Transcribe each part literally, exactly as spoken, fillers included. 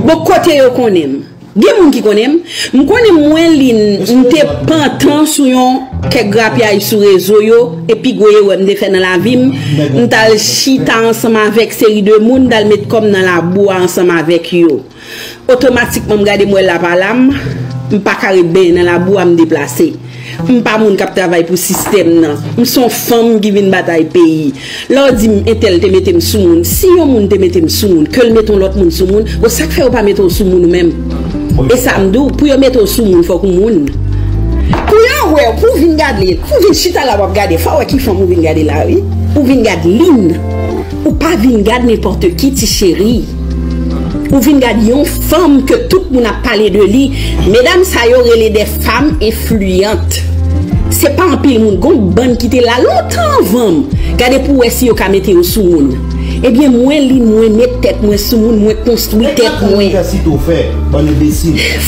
Bon, kote yo konnen m? Gen moun ki konnen m. M konnen mwen Lynn, m te pantan sou yon kèk grapyay sou rezo yo, epi gwo erè m te fè nan lavi m, m t al chita ansanm avèk seri de moun, m t al met kò m nan labou a ansanm avèk yo. Otomatikman, m gade m wè la pa la m, m pa ka ret benyen nan labou a, m deplase. M pa moun k ap travay pou sistèm nan. M se yon fanm ki vin batay peyi. Lè w di m entèl te mete m sou moun, si yon moun te mete m sou moun, ke l mete yon lòt moun sou moun, bon, sa k fè yo pa mete w sou moun ou menm? E sa m di w, pou yo mete w sou moun, fòk ou moun. Pou yo wè w, pou w vin gade, pou w vin chita la w ap gade, fò w wè ki fanm ou vin gade la, wi. Ou vin gade Lynn. Ou pa vin gad nenpòt ki, ti cheri. Ou vin gad yon fanm ke tout moun ap pale de li. Medam sa yo rele de fanm enfliyant. Se pa anpil moun. Gon bann ki te la lontan anvan m. Gade pou w wè si yo ka mete yo sou moun. Ebyen, mwen Lynn, mwen met tèt mwen sou moun, mwen konstwi tèt mwen.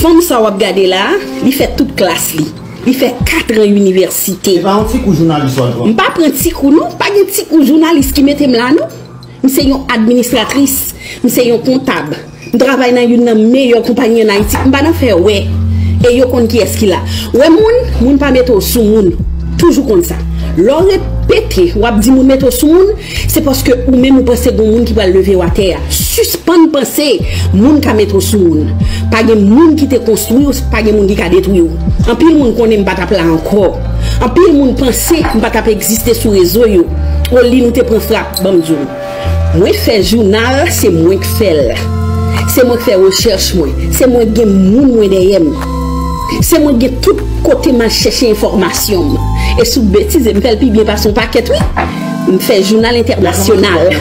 Fanm sa w ap gade la, li fè tout klas li. Li fè katran inivèsite. Se pa yon ti kou jounalis w al pran. M pa pran ti kou non, pa gen ti kou jounalis ki mete m la non. M se yon administratris, m se yon kontab. M travay nan youn nan meyè konpayi ann Ayiti. M pa nan fè wè. E yo konn kiyès ki la. Wè moun, moun pa mete w sou moun. Toujou konn sa. Lè w repete, w ap di moun mete w sou moun, se paske ou menm ou panse gon moun ki pral leve w atè a. Sispann panse moun ka mete w sou moun. Pa gen moun ki te konstwi w, pa gen moun ki ka detwi w. Anpil moun konnen m pa t ap la ankò. Anpil moun panse m pa t ap egziste sou rezo yo. O Lynn, ou te pran frap, ban m di w. Mwen fè jounal, se mwen k fè l. Se mwen k fè rechèch mwen. Se mwen k gen moun mwen dèyè m. Se mwen k gen tout kote m al chèche enfòmasyon m. E si w betize, m fè l pi byen pase yon pakèt, wi. M fè jounal entènasyonal.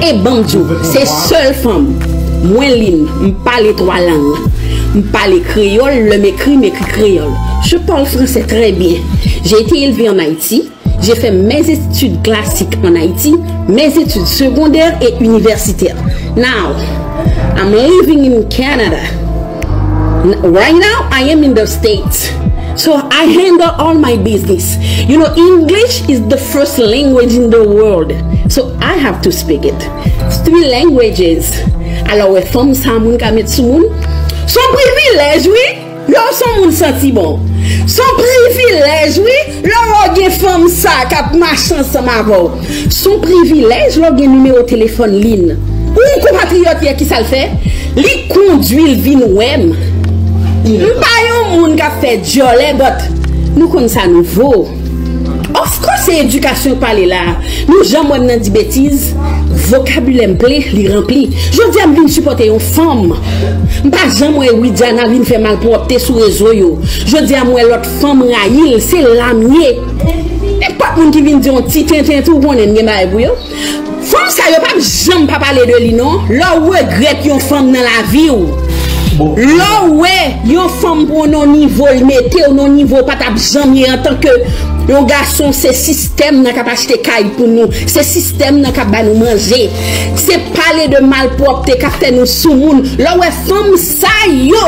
E ban m di w, se sèl fanm. Mwen Lynn, m pale twa lang. M pale kreyòl, lè m ekri, m ekri kreyòl. Je parle français très bien. J'ai été élevée en Haïti. J'ai fait mes études classiques en Haïti, mes études secondaires et universitaires. Now, I'm living in Canada. N- Right now, I am in the States. So I handle all my business. You know, English is the first language in the world. So I have to speak it. Three languages. Alò, wè fanm sa moun ka met sou moun. Se yon privilèj, wi. Lè w se yon moun santi bon. Se yon privilèj, wi. Lè w gen fanm sa k ap mache ansanm avè w. Se yon privilèj lè w gen nimewo telefòn Lynn. Ou yon konpatriyòt yè, kisa l fè? Li kondwi l vin wè m. M pa yon moun k ap fè djòlè, but nou konn sa nou vo. Of course, se edikasyon k pale la. Nou janm wè m nan di betiz. Vokabilè m plen, li ranpli. Jodi a m vin sipòte yon fanm. M pa janm wè Widiana vin fè malpwòpte sou rezo yo. Jodi a m wè lòt fanm rayi l, se la m ye. Nenpòt moun ki vin di yon ti tenten tou, ou konnen m gen bagay pou yo. Fanm sa yo p ap janm pa pale de li non. Lè w regrèt yon fanm nan lavi w. Lè w wè yon fanm pran w nan nivo, l mete w nan nivo w pa t ap janm ye antanke yon gason, se sistèm nan k ap achte kay pou nou. Se sistèm nan k ap ba nou manje. Se pale de malpwòpte k ap fè nou sou moun. Lè w wè fanm sa yo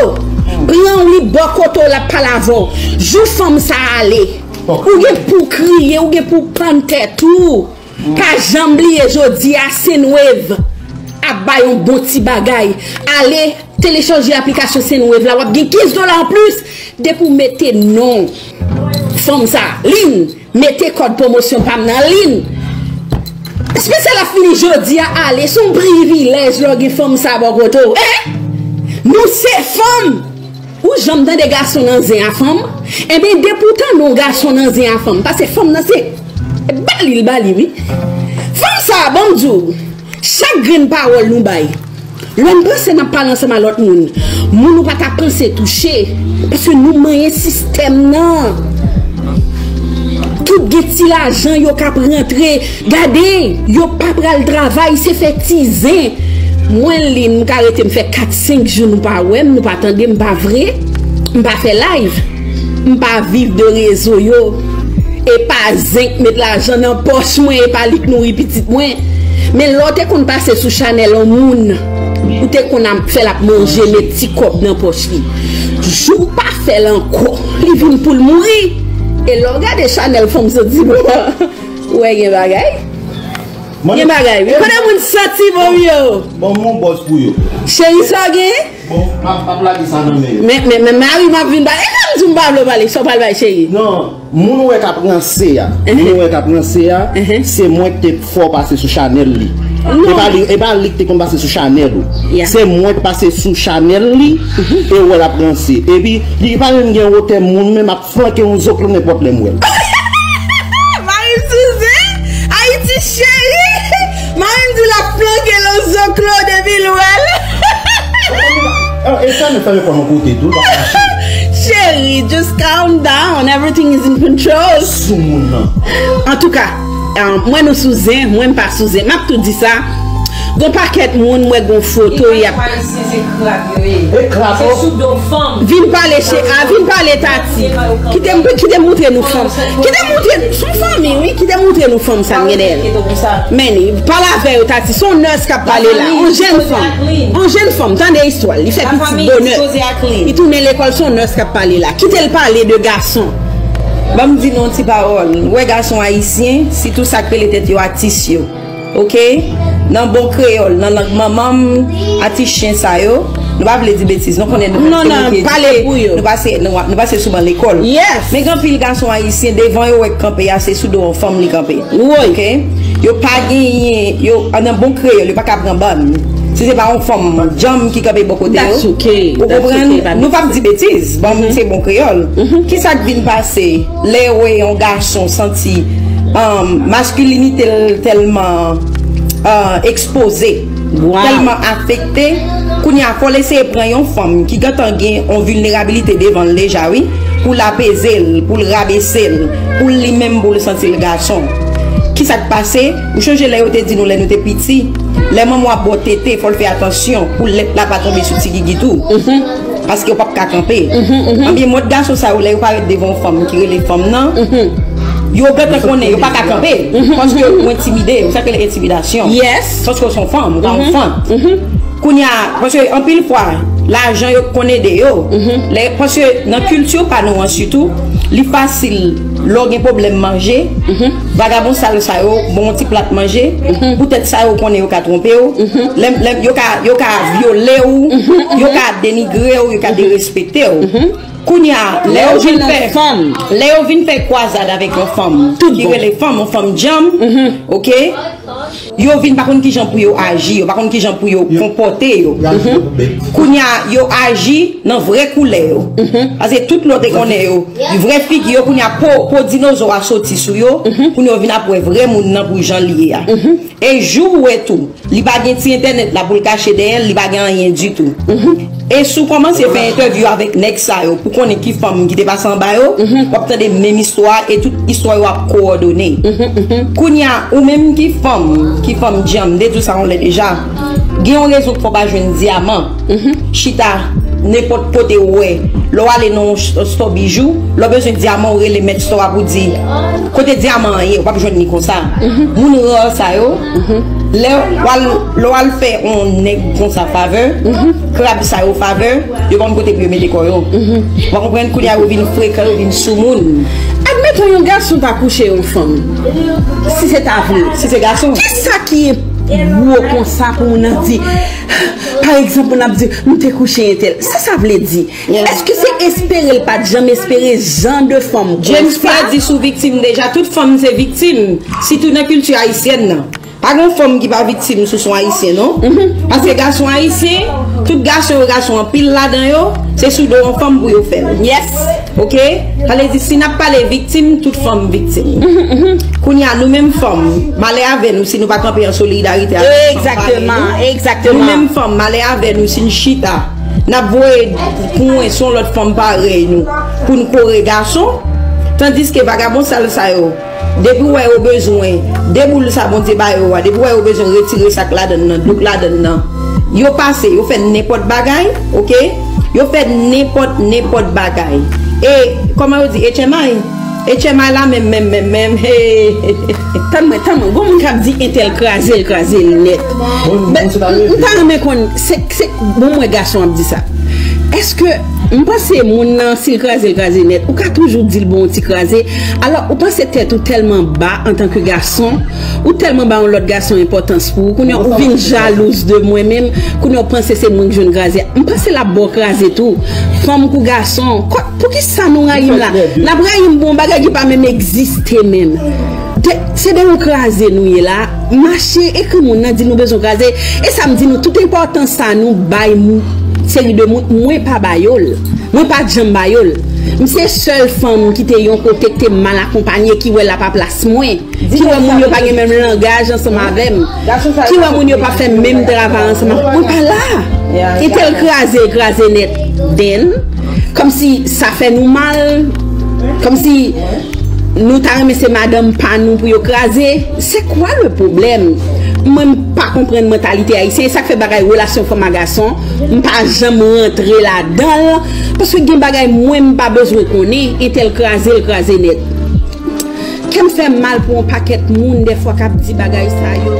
pran w li bò kote w l ap pale avè w. Jou fanm sa ale, ou gen pou w kriye, ou gen pou w pann tèt ou. Pa janm bliye jodi a Sendwave ap bay yon bon ti bagay. Ale telechaje aplikasyon Sendwave la, w ap gen kenz dola anplis depi w mete non fanm sa, Lynn, mete kòd pwomosyon pa m nan, Lynn. Espesyal la fini jodi a, ale, se yon privilèj lè w gen fanm sa bò kote w. Eh! Nou se fanm! Ou janm tande gason nan zen a fanm? Enben, depi w tande yon gason nan zen a fanm, paske fanm nan se bali l bali, wi. Fanm sa a, ban m di w, chak grenn pawòl nou bay, lè n panse n ap pale ansanm a lòt moun, moun ou pa ta panse touche, paske nou manyen sistèm nan. Tout gen ti lajan yo k ap rantre. Gade, yo pa pral travay, se fè ti zen. Mwen Lynn, m ka rete m fè kat senk jou nou pa wè m, nou pa tande m, pa vre? M pa fè live. M pa viv de rezo yo. E pa zen k met lajan nan pòch mwen, e pa li k nouri pitit mwen. Men lè w te konn pase sou chanèl yon moun, ou te konn ap fè l ap manje, met ti kòb nan pòch li. Jou w pa fè l ankò, li vin pou l mouri. E lè w gade chanèl fanm santi bon an, ou wè gen bagay. Gen bagay, wi. Kote moun santi bon yo? Bon, mon bòs pou yo. Cheri, sa w gen? Bon, m ap, m ap lage sa nan men yo. Men, men, men, mari m ap vin ba. E lè m di m pa vle w pale, sa w pral bay, cheri? Non, moun ou wè k ap ranse a. Moun ou wè k ap ranse a, se mwen ki te fè w pase sou chanèl li. E pa li, e pa li ki te konn pase sou chanèl ou. Se mwen ki pase sou chanèl li, e w wè l ap ranse. Epi, li pa menm gen wotè moun, men m ap flanke yon zoklo nenpòt lè m wè l. Mari m sou zen, Ayiti cheri. Mari m di l ap flanke l yon zoklo depi l wè l. E sa nou fè l kòman kote tou, l pa mache. Cheri, just calm down, everything is in control. Sou moun nan. Antouka, mwen nou sou zen, mwen m pa sou zen. M ap tou di sa. Gon pakèt moun, mwen gon foto, y ap. Ayisyen se krab yo ye. E krab. Se sou do fanm. Vin pale, che, a, vin pale, Tati. Kite m, kite m moutre nou fanm. Kite m moutre, se yon fanmi, wi. Kite m moutre nou fanm sa m gen dèyè l. Men, pale avè yo, Tati. Se yon nèrs k ap pale la. Yon jèn fanm. Yon jèn fanm, tande istwa l. Li fè pitit bonè. Li tounen lekòl, se yon nèrs k ap pale la. Kite l pale de gason. Ban m di nou yon ti pawòl. Ou wè gason ayisyen, sitou sa k rele tèt yo atis yo. Oke? Nan bon kreyòl, nan lang manman m, atis chen sa yo, nou pa vle di betiz, nou konnen nou pa kominike, nou pase, nou, nou pase souvan lekòl. Men gen anpil gason ayisyen, devan yo wè k kanpe a, se sou do yon fanm li kanpe. Oke? Yo pa genyen, yo, nan bon kreyòl, yo pa ka pran bòn. Si se pa yon fanm djanm ki kanpe bò kote yo, ou konprann? Nou p ap di betiz, ban m se bon kreyòl. Kisa k vin pase? Lè w wè yon gason santi, um, maskilinite l tèlman, uh, ekspoze, tèlman afekte, kounye a, fò l eseye pran yon fanm ki gentan gen yon vilnerabilite devan l deja, wi, pou l apeze l, pou l rabese l, pou l li menm, pou l santi l gason. Kisa k pase? Ou chonje lè yo te di nou lè nou te piti, lè manman w ap ba w tete, fò l fè atansyon pou lèt la pa tonbe sou ti gigit ou. Paske w p ap ka kanpe. Anbyen, mòd gason sa yo, lè yo parèt devan yon fanm ki rele fanm nan, yo gentan konnen yo pa ka kanpe. Paske yo entimide, se sa k rele entimidasyon. Paske w se yon fanm, ou pa yon fanm. Kounye a, paske anpil fwa, lajan yo konn ede yo. Lè, paske nan kilti pa nou an sitou, li fasil lè w gen pwoblèm manje, vagabon sal sa yo, bon, yon ti plat manje, poutèt sa yo konnen yo ka twonpe w, lè, lè, yo ka, yo ka vyole w, yo ka denigre w, yo ka derespekte w. Kounye a, lè yo vin fè, lè yo vin fè kwazad avèk yon fanm ki rele fanm, yon fanm djanm, oke? Yo vin pa konn kijan pou yo aji, yo pa konn kijan pou yo konpòte yo. Kounye a, yo aji nan vrè koulè yo. Paske tout lè w te konnen yo, vrè figi yo, kounye a po, po dinozò a soti sou yo, kounye a yo vin ap wè vrè moun nan pou jan li ye a. E jou w wè tou, li pa gen ti entènèt la pou l kache dèyè l, li pa gen anyen ditou. E si w kòmanse fè entèvyou avèk nèg sa yo pou konnen ki fanm ki te pase anba yo, w ap tande menm istwa e tout istwa yo ap kowòdone. Kounye a, ou menm ki fanm, ki fanm djanm, m te di w sa yon lè deja, gen yon rezon k fè w pa jwenn dyaman. Chita nenpòt kote ou wè. Lè w ale nan yon ch-, stò bijou, lè w bezwen dyaman, ou rele mèt stò a pou di, "Kote dyaman an ye?" Ou p ap jwenn li konsa. Moun rare sa yo, lè w al, lè w al fè yon nèg konsa favè, krab sa yo favè, yo pa konn kote pou yo mete kò yo. Ou pa konprann, kounye a yo vin frekan, yo vin sou moun. Admeton yon gason ta kouche yon fanm. Si se ta vre. Si se gason. Kisa ki gwo konsa pou moun nan di? Pa egzanp, moun ap di, "M te kouche entèl." Sa sa vle di? Èske se espere l pa t janm espere jan de fanm konsa? James Pierre di sou viktim deja, tout fanm se viktim, sitou nan kilti ayisyèn nan. Pa gen fanm ki pa viktim sou son ayisyen, non. Paske gason ayisyen, tout gason yo gason anpil ladan yo, se sou do yon fanm pou yo fè l. Yes. Oke? Sa vle di, si n ap pale viktim, tout fanm viktim. Kounye a, nou menm fanm, malè avè nou si nou pa kanpe an solidarite avèk fanm parèy nou. Nou menm fanm, malè avè nou si n chita, n ap voye pwen sou yon lòt fanm parèy nou pou n kore gason. Tandiske vagabon sal sa yo, depi w wè yo bezwen de boul sa Bondye ba yo a, depi w wè yo bezwen retire sa k ladan l nan, dlo k ladan l nan, yo pase, yo fè nenpòt bagay, oke? Yo fè nenpòt, nenpòt bagay. E, kòman yo di, etchèmay? Etchèmay la menm, menm, menm, menm, hey. Tann mwen, tann mwen, gon moun k ap di entèl kraze l, kraze l nèt. M ta renmen konn, se, se, bon, mwen gason ap di sa. Èske M panse moun nan, si l kraze, l kraze nèt. Ou ka toujou di l bon, yon ti kraze. Alò, ou panse tèt ou tèlman ba antanke gason, ou tèlman ba yon lòt gason enpòtans pou ou, kounye a ou vin jalouz de mwen menm, kounye a ou panse se mwen k jwenn kraze. M panse l ap ba w kraze tou. Fanm kou gason, kwa- poukisa nou rayi m la? N ap rayi m pou yon bagay ki pa menm egziste menm. Te- Se de yon kraze nou ye la. Mache ekri moun nan, di nou bezwen kraze. E sa m di nou, tout enpòtans sa nou bay mou- seri de moun, mwen pa ba yo l. Mwen pa t janm ba yo l. M se sèl fanm ki te yon kote, ki te mal akonpanye, ki wè l ap a plas mwen, ki wè moun yo pa gen menm langaj ansanm avè m, ki wè moun yo pa fè menm travay ansanm avè m. Mwen pa la. Entèl kraze, kraze nèt. Then, kòmsi sa fè nou mal, kòmsi nou ta renmen se madanm pa nou pou yo kraze. Se kwa le pwoblèm? Mwen, m pa konprann mantalite ayisyen. E sa k fè bagay relasyon fanm a gason, m pa janm rantre ladan l. Paske gen bagay mwen, m pa bezwen konnen. Entèl kraze l, kraze nèt. Kè m fè m mal pou yon pakèt moun dèfwa k ap di bagay sa yo.